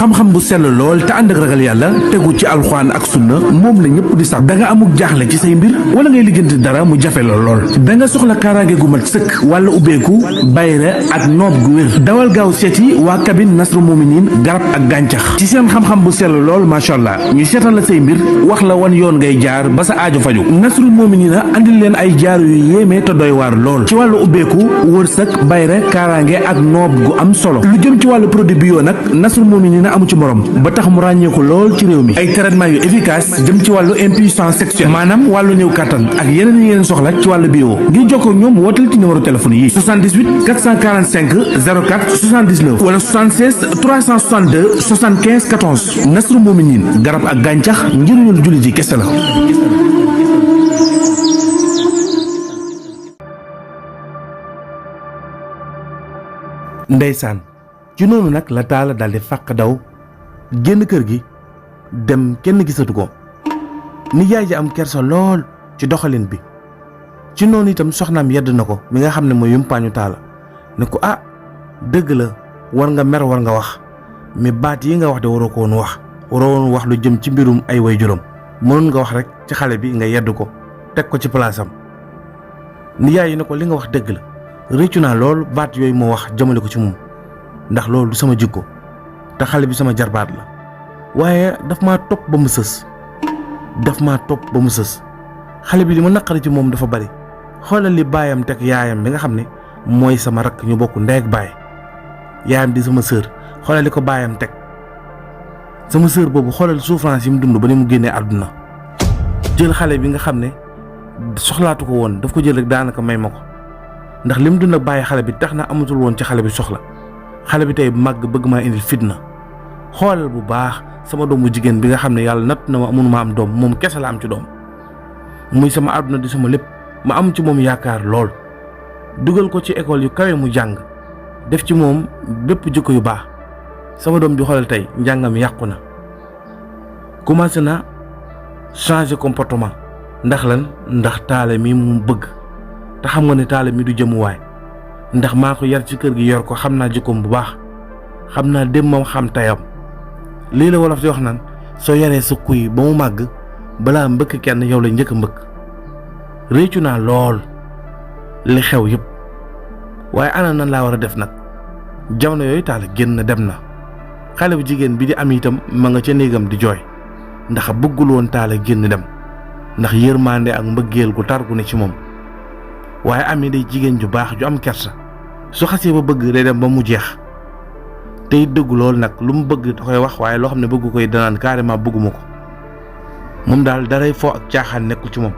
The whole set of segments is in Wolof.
xam-xam bu sell lool te ànd ak ragal yàlla tegu ci alxuraan ak sunna moom la ñëpp di sax da nga amuk jaaxle ci say mbir wala ngay lijjanti dara mu jafe la lool da nga soxla kaaraange gu mat sëkk wala ubbeeku bayre ak noob gu wér dawal gaaw seeti waa cabine Nasrul Muminin garab ak gàncax ci seen xam-xam bu sell lool macha allah ñu seetal la say mbir wax la wan yoon ngay jaar ba sa aajo faju Nasrul Muminina andil leen ay jaaru yu yéeme te doy waar lool ci wàllu ubbeeku wërsëg bayre kaaraange ak noob gu am solo lu jëm ci wàllu produit bio nag Nasrul Muminina amu ci morom ba tax mu ràññeeku lool ci réew mi ay traitement yu efficace jëm ci wàllu impuissance sexuelle maanaam wàllu néew kàttan ak yeneen soxla ci wàllu bio ngir jokkoo ak ñoom wootal ci numéro téléphone yi 78 445 04 79 wala 76 362 75 14 Nasrul Muminin garab ak gàncax njëriñu jullit yi kese la. ndeysaan ci noonu nag la taala daldi fàq daw génn kër gi dem kenn gisatu ko ni yaay ji am kersa lool ci doxalin bi ci noonu itam soxnaam yedd na ko mi nga xam ne mooy yumpaañu taala ne ko dëgg la war nga mer war nga wax mais baat yi nga wax de waroo ko woon wax lu jëm ci mbirum ay way juróom mënoon nga wax rek ci xale bi nga yedd ko teg ko ci palaasam ni yaay yi ne ko li nga wax dëgg la réccu naa lool baat yooyu moo wax jëmale ko ci moom ndax loolu du sama jikko te xale bi sama jarbaat la waaye daf maa topp ba mu sës xale bi li ma naqari ci moom dafa bari xoolal li baayam teg yaayam bi nga xam ne mooy sama rakk ñu bokk ndey ak baay yaayam di sama sœur xoolal li ko baayam teg sama sœur boobu xoolal souffrance yi mu dund ba ni mu génnee àdduna jël xale bi nga xam ne soxlaatu ko woon daf ko jël rek daanaka may ma ko ndax li mu dund ak bàyyi xale bi tax na amatul woon ci xale bi soxla xale bi tey màgg bëgg maa indil fitna xoolal bu baax sama doom bu jigéen bi nga xam ne yàlla natt na ma mënuma am doom moom kese la am ci doom muy sama àdduna di sama lépp ma am ci moom yaakaar lool dugal ko ci école yu kawe mu jàng def ci moom bépp jikko yu baax sama doom bi xoolal tey njàngam yàqu na commencé na changer comportement ndax lan ndax taale mi mu bëgg te xam nga ne taale mi du jëmuwaay ndax maa ko yar ci kër gi yor ko xam naa jikkoom bu baax xam naa démmam xam tayam lii la wolof di wax naan soo yaree sa kuy ba mu màgg balaa mbëkk kenn yow la njëkk a mbëkk réccu naa lool li xew yëpp waaye ana nan laa war a def nag jamono yooyu taal génn dem na xale bu jigéen bi di am itam ma nga ca néegam di jooy ndax bëggul woon taal génn dem ndax yërmande ak mbëggeel gu tar gu ne ci moom waaye ami day jigéen ju baax ju am kersa su xasee ba bëgg day dem ba mu jeex tey dëggu lool nag lu mu bëgg da koy wax waaye loo xam ne bëgg koy danaan carrément bëgguma ko moom daal daray foo ak caaxaan nekkul ci moom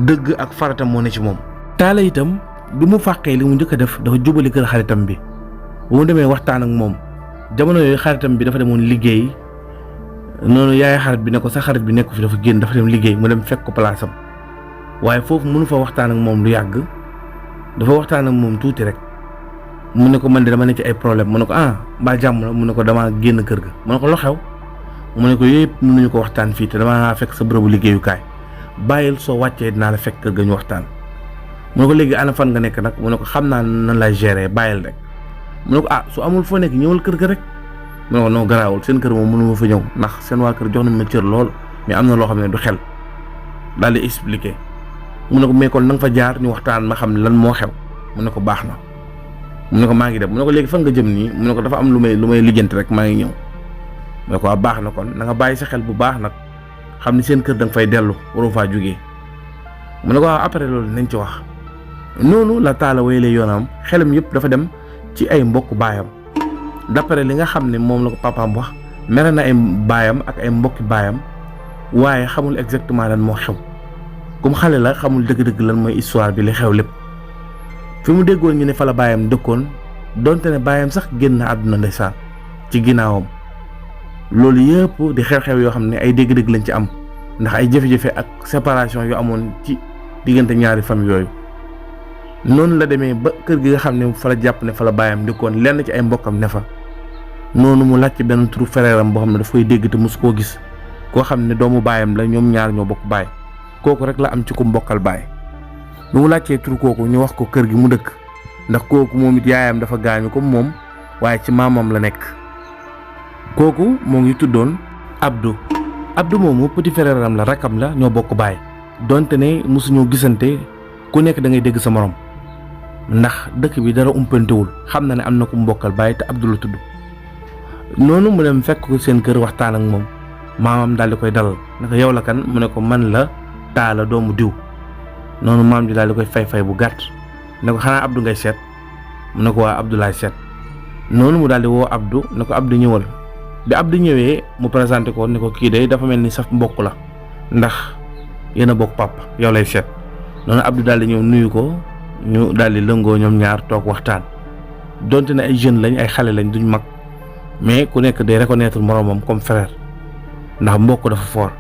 dëgg ak farata moo ne ci moom. taala itam bi mu fàqee li mu njëkk a def dafa jubali kër xaritam bi bu mu demee waxtaan ak moom jamono yooyu xaritam bi dafa demoon liggéey noonu yaay xarit bi ne ko sa xarit bi nekku fi dafa génn dafa dem liggéey mu dem fekk ko palaasam waaye foofu mënu fa waxtaan ak moom lu yàgg dafa waxtaan ak moom tuuti rek mu ne ko man de dama ne ci ay problème mu ne ko mbaa jàmm la mu ne ko damaa génn kër ga mu ne ko lu xew mu ne ko yëpp mënuñu ko waxtaan fii te damaa fekk sa bërëbu liggéeyukaay bàyyil soo wàccee dinaa la fekk kër ga ñu waxtaan mu ne ko léegi ana fan nga nekk nag mu ne ko xam naa nan lay gérer bàyyil rek mu ne ko su amul foo nekk ñëwal kër ga rek mu ne ko non garaawul seen kër moom mënu ma fa ñëw ndax seen waa kër jox nañ ma cër lool mais am na loo xam ne du xel daal di expliquer mu ne ko mais kon na nga fa jaar ñu waxtaan ma xam lan moo xew mu ne ko baax na mu ne ko maa ngi dem mu ne ko léegi fan nga jëm nii mu ne ko dafa am lu may lijjanti rek maa ngi ñëw mu ne ko baax na kon na nga bàyyi sa xel bu baax nag xam ni seen kër da nga fay dellu waroo faa jógee mu ne ko après loolu nañ ci wax noonu la taala wéyalee yoonam xelam yëpp dafa dem ci ay mbokk baayam d'après li nga xam ne moom la ko papaam wax mere na ay baayam ak ay mbokki baayam waaye xamul exactement lan moo xew comme xale la xamul dëgg-dëgg lan mooy histoire bi li xew lépp fi mu déggoon ñu ne fa la baayam dëkkoon donte ne baayam sax génn na àdduna ndeysaan ci ginnaawam loolu yëpp di xew-xew yoo xam ne ay dégg-dégg lañ ci am ndax ay jafe-jafe ak séparation yu amoon ci diggante ñaari famille yooyu noonu la demee ba kër gi nga xam ne fa la jàpp ne fa la baayam dëkkoon lenn ci ay mbokkam ne fa noonu mu laaj benn turu frère am boo xam ne daf koy dégg te mosu koo gis koo xam ne doomu baayam la ñoom ñaar ñoo bokk baay kooku rek la am ci ku mbokkal baay bi mu laajtee tur kooku ñu wax ko kër gi mu dëkk ndax kooku moom it yaayam dafa gaañu comme moom waaye ci maamam la nekk kooku moo ngi tuddoon Abdou moomu petit frère am la rakkam la ñoo bokk baay donte ne mosuñoo gisante ku nekk da ngay dégg sa morom ndax dëkk bi dara umpantewul xam na ne am na ku mbokkal baay te Abdou la tudd. noonu mu dem fekk ko seen kër waxtaan ak moom maamam daal di koy dalal ne ko yow la kan mu ne ko man la Talla doomu diw. noonu maam ji daal di koy fay bu gàtt ne ko xanaa Abdou ngay seet mu ne ko waa Abdou laay seet. noonu mu daal di woo Abdou ne ko Abdou ñëwal bi Abdou ñëwee mu présenté ko ne ko kii de dafa mel ni saf mbokk la ndax yéen a bokk papa yow lay seet. noonu Abdou daal di ñëw nuyu ko ñu daal di lëngoo ñoom ñaar toog waxtaan donte ne ay jeunes lañ ay xale lañ duñ mag mais ku nekk day reconnaître moromam comme frère ndax mbokk dafa fort.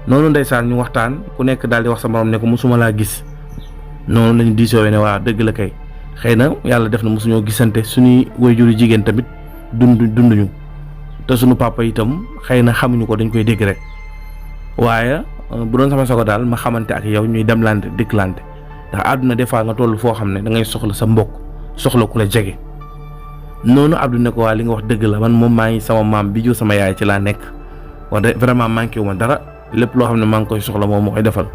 noonu ndeysaan ñu waxtaan ku nekk daal di wax sa morom ne ko mosuma laa gis noonu lañu diisoo ne waa dëgg la kay xëy na yàlla def na mosuñoo gisante suñuy waajuru jigéen tamit dunduñu te suñu papa itam xëy na xamuñu ko dañ koy dégg rek waaye bu doon sama sago daal ma xamante ak yow ñuy demlante dikklante ndax àdduna des fois nga toll foo xam ne da ngay soxla sa mbokk soxla ku la jege. noonu Abdou ne ko waa li nga wax dëgg la man moom maa ngi sama maam bi jur sama yaay ci laa nekk wax dëgg vraiment manqué wu ma dara lépp loo xam ne maa ngi koy soxla moom moo koy defal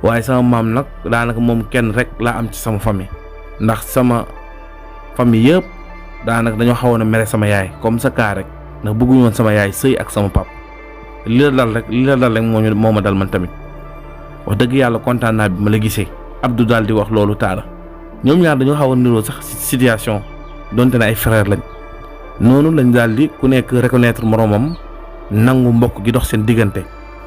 waaye sama maam nag daanaka moom kenn rek laa am ci sama famille ndax sama famille yëpp daanaka dañoo xawoon a mere sama yaay comme sa kaa rek ndax bëgguñu woon sama yaay sëy ak sama pap li la dal rek moo ma dal man tamit wax dëgg yàlla kontaan naa bi ma la gisee. Abdou daal di wax loolu Talla ñoom ñaar dañoo xaw a niroo sax situation donte ne ay frère lañ noonu lañ daal di ku nekk reconnaître moromam nangu mbokk gi dox seen diggante.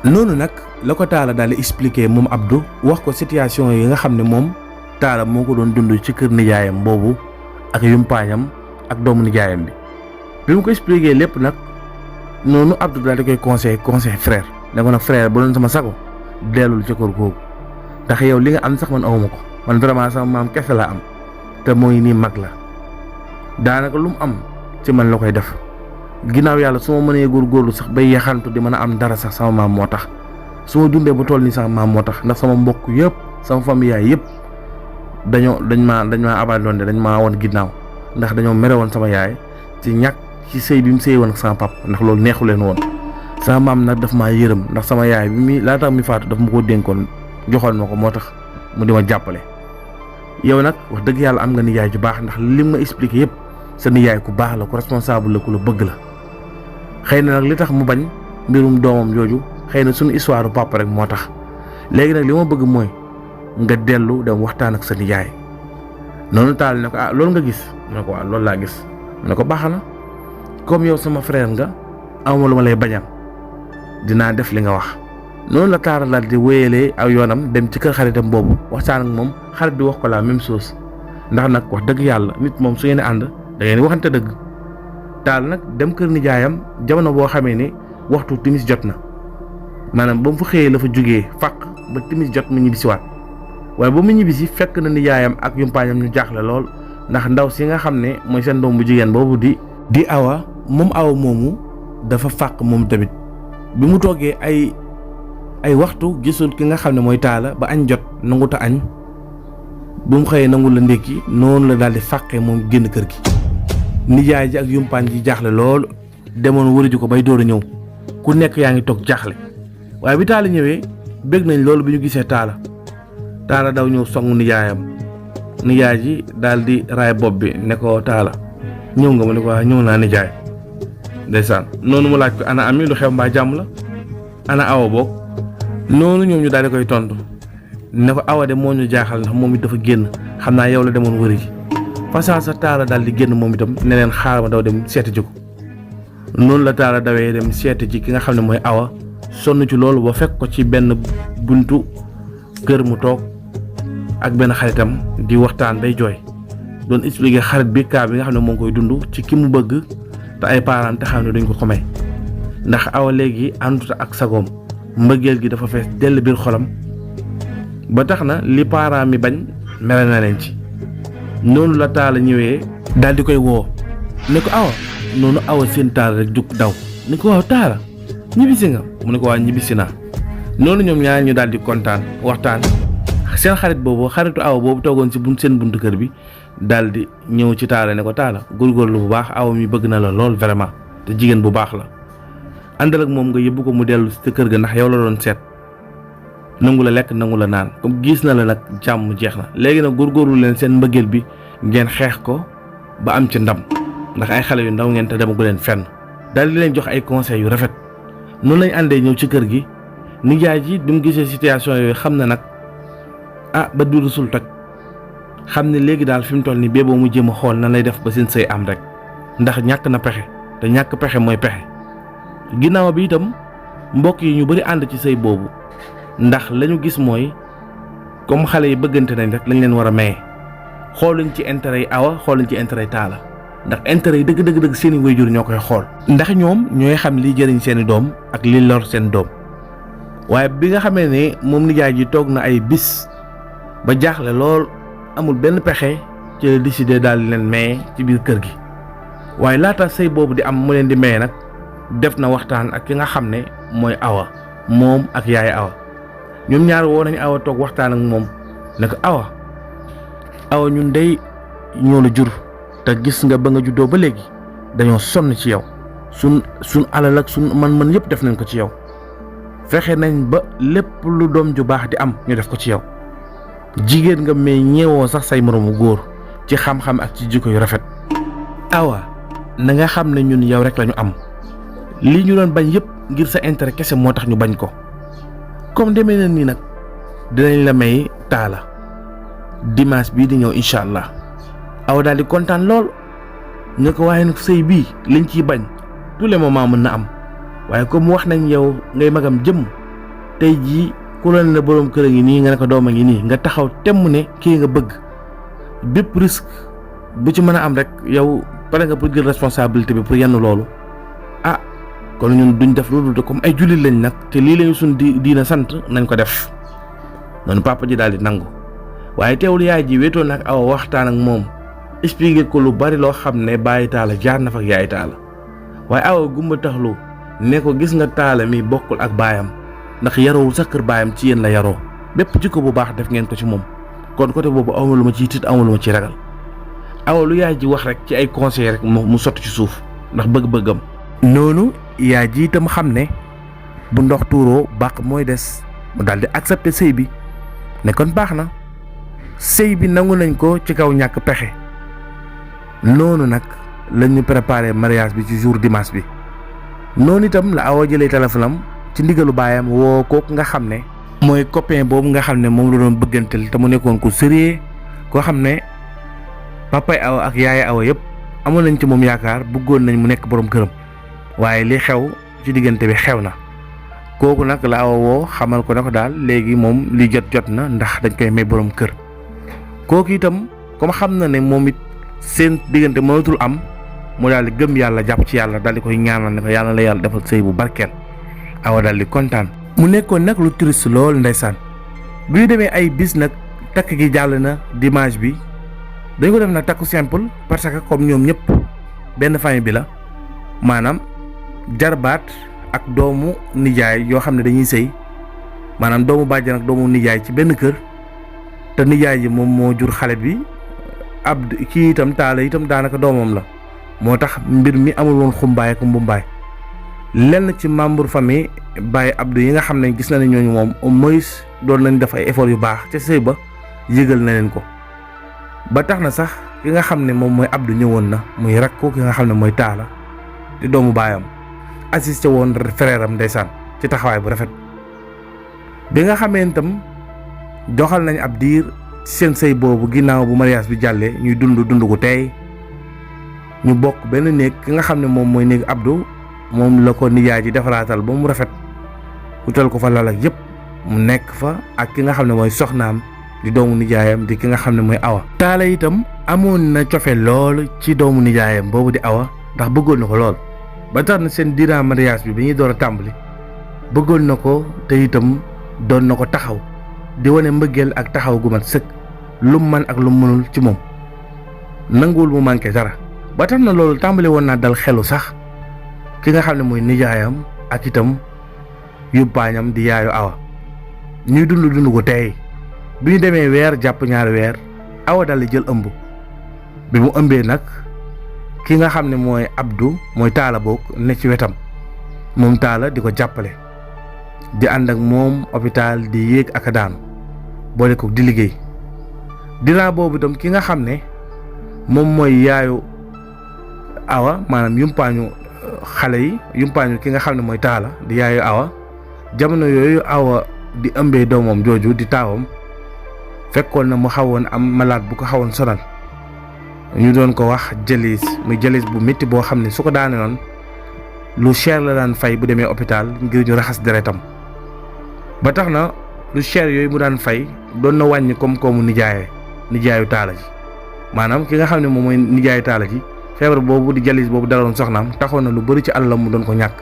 noonu nag la ko Talla daal di expliquer moom Abdou wax ko situation yi nga xam ne moom Talla moo ko doon dund ci kër nijaayam boobu ak yumpaañam ak doomu nijaayam bi mu ko expliquer lépp nag noonu Abdou daal di koy conseil frère ne ko nag frère bu doon sama sago dellul ci kër googu ndax yow li nga am sax man awuma ko man vraiment sama maam kese laa am te mooy nii mag la daanaka lu mu am ci man la koy def ginnaaw yàlla su ma mënee góorgóorlu sax bay yaxantu di mën a am dara sax sama maam moo tax su ma dundee ba toll nii sama maam moo tax ndax sama mbokk yëpp sama famille yaay yëpp dañ maa abandonné dañ maa woon ginnaaw ndax dañoo mere woon sama yaay ci ñàkk ci sëy bi mu sëy woon ak sama pap ndax loolu neexu leen woon. sama maam nag daf maa yërëm ndax sama yaay bi laa tax mi faatu daf ma ko dénkoon joxoon ma ko moo tax mu di ma jàppale. yow nag wax dëgg yàlla am nga nijaay ju baax ndax li ma expliqué yëpp sa nijaay ku baax la ku responsable la ku la bëgg la xëy na nag li tax mu bañ mbirum doomam jooju xëy na suñu histoire papa rek moo tax léegi nag li ma bëgg mooy nga dellu dem waxtaan ak sa nijaay. noonu Talla ne ko loolu nga gis mu ne ko waaw loolu laa gis mu ne ko baax na comme yow sama frère nga amuma lu ma lay bañal dinaa def li nga wax. noonu la Talla daal di wéyalee aw yoonam dem ci kër xaritam boobu waxtaan ak moom xarit bi wax ko la même chose ndax nag wax dëgg yàlla nit moom su ngeen di ànd da ngeen di waxante dëgg. Talla nag dem kër nijaayam jamono boo xamee ni waxtu timis jot na maanaam ba mu fa xëyee la fa jógee fàq ba timis jot mu ñibbisiwaat waaye ba mu ñibbisi fekk na nijaayam ak yumpaañam ñu jaaxle lool ndax ndaw si nga xam ne mooy seen doom bu jigéen boobu di awa moom awa moomu dafa fàq moom tamit bi mu toogee ay waxtu gisul ki nga xam ne mooy Talla ba añ jot nanguta añ bu mu xëyee nangu la ndékki noonu la daal di fàqee moom génn kër gi. nijaay ji ak yumpaañ ji jaaxle lool demoon wërëju ko bay door a ñëw ku nekk yaa ngi toog jaaxle waaye bi Talla ñëwee bég nañ loolu bi ñu gisee Talla daw ñëw songu nijaayam nijaay ji daal di raay bopp bi ne ko Talla ñëw nga ma ne ko waa ñëw naa nijaay ndeysaan noonu mu laaj ko ana ami lu xew mbaa jàmm la ana awa boog noonu ñoom ñu daal di koy tontu ne ko awa de moo ñu jaaxal ndax moom it dafa génn xam naa yow la demoon wëri ji façon sa Talla daal di génn moom itam ne leen xaar ma daw dem seeti ji ko noonu la Talla dawee dem seeti ji ki nga xam ne mooy awa sonn ci loolu ba fekk ko ci benn buntu kër mu toog ak benn xaritam di waxtaan bay jooy doon expliquer xarit bi kaa bi nga xam ne moo ngi koy dund ci ki mu bëgg te ay parents te xam ne duñ ko may ndax awa léegi ànduta ak sagoom mbëggeel gi dafa fees dell biir xolam ba tax na li parents mi bañ mere na leen ci. noonu la Talla ñëwee daal di koy woo ne ko awa noonu awa seen Talla rek jug daw ne ko waaw Talla ñibbisi nga mu ne ko waa ñibbisi naa noonu ñoom ñaar ñu daal di kontaan waxtaan seen xarit boobu xaritu awa boobu toogoon ci seen buntu kër bi daal di ñëw ci Talla ne ko Talla góorgóorlu bu baax awa mi bëgg na la lool vraiment te jigéen bu baax la àndal ak moom nga yóbbu ko mu dellu ci kër ga ndax yow la doon seet nangu la lekk nangu la naan comme gis na la nag jàmm jeex na léegi nag góorgóorlu leen seen mbëggeel bi ngeen xeex ko ba am ci ndam ndax ay xale yu ndaw ngeen te demagu leen fenn daal di leen jox ay conseils yu rafet noonu lañ àndee ñëw ci kër gi nijaay ji bi mu gisee situation yooyu xam na nag ba du rusul toj xam ne léegi daal fi mu toll nii béboo mu jéem a xool nan lay def ba seen sëy am rek ndax ñàkk na pexe te ñàkk pexe mooy pexe ginnaaw bi itam mbokk yi ñu bari ànd ci sëy boobu ndax lañu gis mooy comme xale yi bëggante nañ rek lañ leen war a maye xooluñ ci intérêt yi Awa xooluñ ci intérêt yi Talla ndax intérêt yi dëgg seeni waajur ñoo koy xool ndax ñoom ñooy xam li jëriñ seeni doom ak li lor seen doom waaye bi nga xamee ne moom nijaay ji toog na ay bis ba jaaxle lool amul benn pexe ci la décidé daal di leen maye ci biir kër gi waaye laata sëy boobu di am mu leen di maye nag def na waxtaan ak ki nga xam ne mooy Awa moom ak yaay Awa ñoom ñaar woo nañu Awa toog waxtaan ak moom ne ko Awa ñun dey ñoo la jur te gis nga ba nga juddoo ba léegi dañoo sonn ci yow sun alal ak sun man yëpp def nañ ko ci yow fexe nañ ba lépp lu doom ju baax di am ñu def ko ci yow jigéen nga mais ñeewoo sax say moroomu góor ci xam-xam ak ci jikko yu rafet Awa na nga xam ne ñun yow rek lañu am lii ñu doon bañ yëpp ngir sa intérêt kese moo tax ñu bañ ko comme demee na nii nag dinañ la may Talla dimanche bii di ñëw incha allah Awa daal di kontaan lool ñu ko waaye nag sëy bii liñ ciy bañ tous les moments mën na am waaye comme wax nañ yow ngay magam jëm tey jii ku la ne boroom kër a ngi nii nga ne ko doom a ngi nii nga taxaw temm ne kii nga bëgg bépp risque bu ci mën a am rek yow pare nga pour jël responsabilité bi pour yenn loolu kon ñun duñ def loolu de comme ay jullit lañ nag te lii lañu suñ diina sant nañ ko def noonu papa ji daal di nangu waaye teewul yaay ji wéetoon nag Awa waxtaan ak moom expliqué ko lu bari loo xam ne bàyyi Talla jaar na fa ak yaay Talla waaye Awa gumba taxlu ne ko gis nga Talla mi bokkul ak baayam ndax yaroowul sax kër baayam ci yéen la yaroo bépp jikko bu baax def ngeen ko ci moom kon côté boobu awma lu ma ciy tiit awma lu ma ci ragal Awa lu yaay ji wax rek ci ay conseil rek mu sotti ci suuf ndax bëgg-bëggam noonu yaay ji itam xam ne bu ndox tuuroo bàq mooy des mu daal di accepter sëy bi ne kon baax na sëy bi nangu nañ ko ci kaw ñàkk pexe noonu nag la ñu préparé mariage bi ci jour dimanche bi noonu itam la Awa jëlee téléphone am ci ndigalu baayam woo kooku nga xam ne mooy copain boobu nga xam ne moom la doon bëggantel te mu nekkoon ko sérieux koo xam ne papay Awa ak yaay Awa yëpp amoon nañ ci moom yaakaar bëggoon nañ mu nekk borom këram waaye li xew ci diggante bi xew na kooku nag la Awa woo xamal ko ne ko daal léegi moom li jot na ndax dañ koy may borom kër kooku itam comme xam na ne moom it seen diggante mënatul am mu daal di gëm yàlla jàpp ci yàlla daal di koy ñaanal ne ko yàlla la yàlla defal sëy bu barkeel Awa daal di kontaan. mu nekkoon nag lu triste lool ndeysaan bi ñu demee ay bis nag takk gi jàll na dimanche bi dañ ko def nag takku simple parce que comme ñoom ñëpp benn famille bi la maanaam jarbaat ak doomu nijaay yoo xam ne dañuy sëy maanaam doomu bàjjan ak doomu nijaay ci benn kër te nijaay ji moom moo jur xale bi kii itam Talla itam daanaka doomam la moo tax mbir mi amul woon xumbaay ak mbumbaay lenn ci membre famille Baye Abdou yi nga xam ne gis na ne ñooñu moom au moins doon nañ def ay effort yu baax ca sëy ba yëgal na leen ko ba tax na sax ki nga xam ne moom mooy Abdou ñëwoon na muy rakk ko ki nga xam ne mooy Talla di doomu baayam assisté woon frère am ndeysaan ci taxawaay bu rafet bi nga xamee itam doxal nañ ab diir seen sëy boobu ginnaaw bu mariage bi jàllee ñuy dund gu tey ñu bokk benn néeg ki nga xam ne moom mooy néeg Abdou moom la ko nijaay ji defaraatal ba mu rafet utal ko fa lal ak yëpp mu nekk fa ak ki nga xam ne mooy soxnaam di doomu nijaayam di ki nga xam ne mooy Awa. Talla itam amoon na cofe lool ci doomu nijaayam boobu di Awa ndax bëggoon na ko lool ba tax na seen diiran mariage bi ñuy door a tàmbali bëggoon na ko te itam doon na ko taxaw di wane mbëggeel ak taxaw gu mat sëkk lu mu man ak lu mu mënul ci moom nanguwul mu manqué dara ba tax na loolu tàmbali woon naa dal xelu sax ki nga xam ne mooy nijaayam ak itam yubbaañam di yaayu Awa ñuy dund ko tey bi ñu demee weer jàpp ñaari weer Awa dal di jël ëmb bi mu ëmbee nag ki nga xam ne mooy Abdou mooy Talla boog ne ci wetam moom Talla di ko jàppale di ànd ak moom hôpital di yéeg ak a daanu boole ko di liggéey dinaa boobu itam ki nga xam ne moom mooy yaayu Awa maanaam yumpaañu xale yi yumpaañu ki nga xam ne mooy Talla di yaayu Awa jamono yooyu Awa di ëmbee doomam jooju di taawam fekkoon na mu xawoon am malade bu ko xawoon sonal ñu doon ko wax jalis muy jalis bu métti boo xam ne su ko daane noon lu cher la daan fay bu demee hôpital ngir ñu raxas deretam ba tax na lu cher yooyu mu daan fay doon na wàññi koom-koomu nijaayu Talla ji maanaam ki nga xam ne moom mooy nijaayu Talla ji feebar boobu di jalis boobu daloon soxnaam taxoon na lu bëri ci àllam mu doon ko ñàkk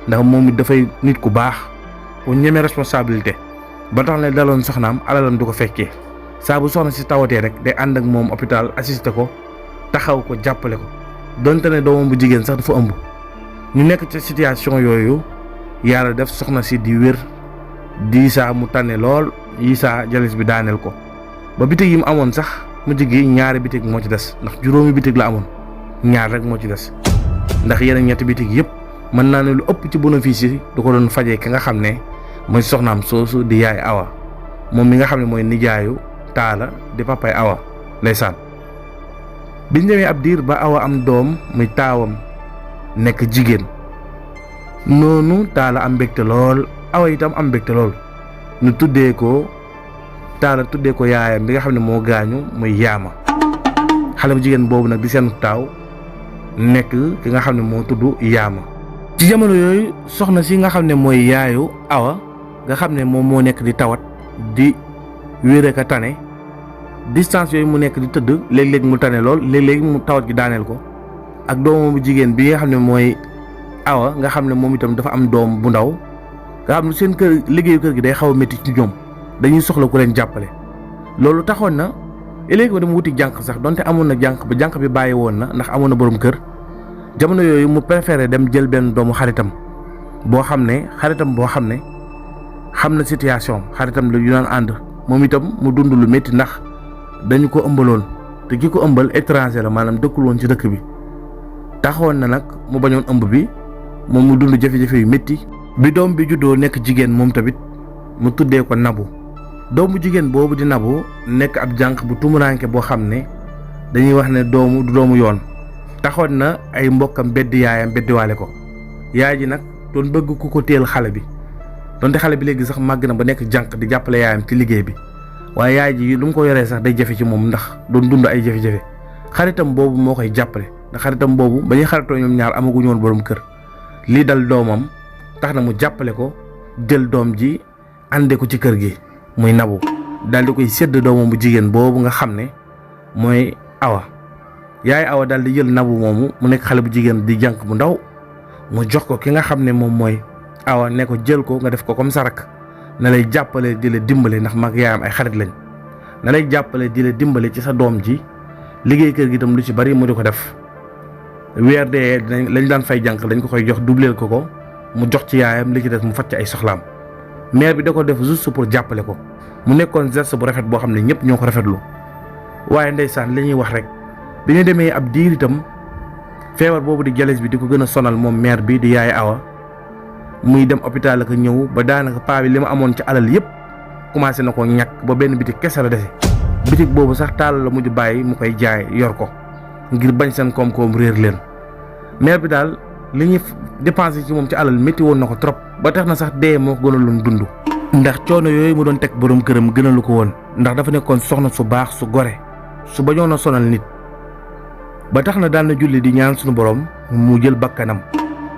ndax moom it dafay nit ku baax ku ñeme responsabilité ba tax na daloon soxnaam alalam du ko fekkee saa bu soxna si tawatee rek day ànd ak moom hôpital assisté ko taxaw ko jàppale ko donte ne doomam bu jigéen sax dafa ëmb ñu nekk ci situation yooyu yàlla def soxna si di wér di saa mu tànne lool yi saa jalis bi daaneel ko ba bitig yi mu amoon sax mu jigi ñaari bitig moo ci des ndax juróomi bitig la amoon ñaar rek moo ci des ndax yeneen ñetti bitig yëpp mën naa ne lu ëpp ci bénéfice yi du ko doon fajee ki nga xam ne mooy soxnaam soosu di yaay Awa moom mi nga xam ne mooy nijaayu Talla di papay Awa ndeysaan biñ demee ab diir ba Awa am doom muy taawam nekk jigéen noonu Talla am mbégte lool Awa itam am mbégte lool ñu tuddee ko Talla tuddee ko yaayam bi nga xam ne moo gaañu muy Yaama xale bu jigéen boobu nag di seen taaw nekk ki nga xam ne moo tudd Yaama ci jamono yooyu soxna si nga xam ne mooy yaayu Awa nga xam ne moom moo nekk di tawat di wéer ka tane distance yooyu mu nekk di tëdd léeg-léeg mu tane lool léeg-léeg mu tawat gi daaneel ko ak doomam bu jigéen bi nga xam ne mooy Awa nga xam ne moom itam dafa am doom bu ndaw nga xam ne seen kër liggéeyu kër gi day xaw a métti ci ñoom dañuy soxla ku leen jàppale loolu taxoon na léegi ba dama wuti jànq sax donte amoon na jànq ba jànq bi bàyyi woon na ndax amoon na borom kër jamono yooyu mu préféré dem jël benn doomu xaritam boo xam ne xam na situation xaritam la yu naan ànd moom itam mu dund lu métti ndax dañu ko ëmbaloon te ki ko ëmbal étranger la maanaam dëkkul woon ci dëkk bi taxoon na nag mu bañoon ëmb bi moom mu dund jafe-jafe yu métti bi doom bi juddoo nekk jigéen moom tamit mu tuddee ko Nabu doomu jigéen boobu di Nabu nekk ab jànq bu tumuraanke boo xam ne dañuy wax ne du doomu yoon taxoon na ay mbokkam beddi yaayam beddiwaale ko yaay ji nag doon bëgg ku ko téel xale bi donte xale bi léegi sax màgg na ba nekk jànq di jàppale yaayam ci liggéey bi waaye yaay ji lu mu ko yoree sax day jafe ci moom ndax doon dund ay jafe-jafe xaritam boobu moo koy jàppale ndax xaritam boobu ba ñuy xaritoo ñoom ñaar amaguñu woon borom kër lii dal doomam tax na mu jàppale ko jël doom ji ànde ko ci kër gi muy Nabu daal di koy sédd doomam bu jigéen boobu nga xam ne mooy Awa yaay Awa daal di jël Nabu moomu mu nekk xale bu jigéen di jànq bu ndaw mu jox ko ki nga xam ne moom mooy Awa ne ko jël ko nga def ko comme sa rak na lay jàppale di la dimbale ndax mag yaayam ay xarit lañ na lay jàppale di la dimbale ci sa doom ji liggéey kër gi itam lu ci bari mu di ko def weer dee lañ daan fay jànq dañ ko koy jox doubleel ko mu jox ci yaayam li ci des mu faj ci ay soxlaam mère bi da ko def juste pour jàppale ko mu nekkoon geste bu rafet boo xam ne ñëpp ñoo ko rafetlu waaye ndeysaan li ñuy wax rek bi ñu demee ab diir itam feebar boobu di jalis bi di ko gën a sonal moom mère bi di yaay Awa muy dem hôpital la ko ñëw ba daanaka paa bi li ma amoon ci alal yëpp commencé na ko ñàkk ba benn bitig kese la dese bitig boobu sax Talla la mujj bàyyi mu koy jaay yor ko ngir bañ seen koom-koom réer leen mère bi daal li ñuy dépensé ci moom ci alal métti woon na ko trop ba tax na sax dee moo ko gënaloon dund ndax coono yooyu mu doon teg borom këram gënalu ko woon ndax dafa nekkoon soxna su baax su gore su bañoon a sonal nit ba tax na daan na julli di ñaan suñu borom mu jël bakkanam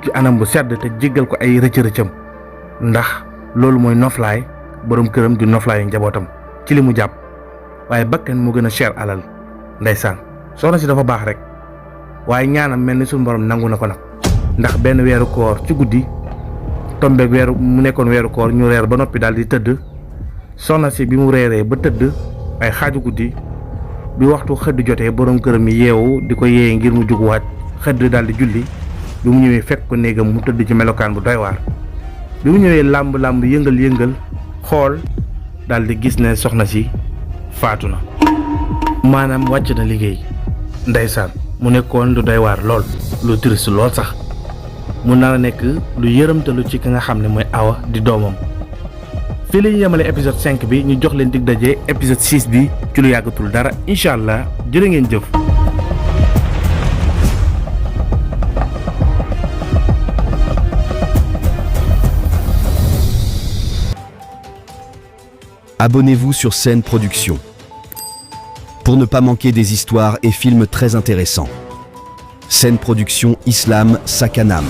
ci anam bu sedd te jéggal ko ay rëcc-rëccam ndax loolu mooy noflaay borom këram di noflaayu njabootam ci li mu jàpp waaye bakkan moo gën a cher alal ndeysaan soxna si dafa baax rek waaye ñaanam mel ni suñu borom nangu na ko nag ndax benn weeru koor ci guddi tombeeg mu nekkoon weeru koor ñu reer ba noppi daal di tëdd soxna si bi mu reeree ba tëdd ay xaaju guddi bi waxtu xëdd jotee borom këram yi yeewu di ko yee ngir mu juguwaat xëdd daal di julli bi mu ñëwee fekk ko néegam mu tëdd ci melokaan bu doy waar bi mu ñëwee làmb yëngal xool daal di gis ne soxna si faatu na maanaam wàcc na liggéey ndeysaan mu nekkoon lu doy waar lool lu triste lool sax mu nar a nekk lu yërëmtalu ci ki nga xam ne mooy Awa di doomam. fii la ñu yemale épisode 5 bi ñu jox leen dig daje épisode 6 bi ci lu yàggatul dara incha allah jërë ngeen jëf. Abonnez-vous sur Scène Production pour ne pas manquer des histoires et films très intéressants. Scène Production Islam Sakanam.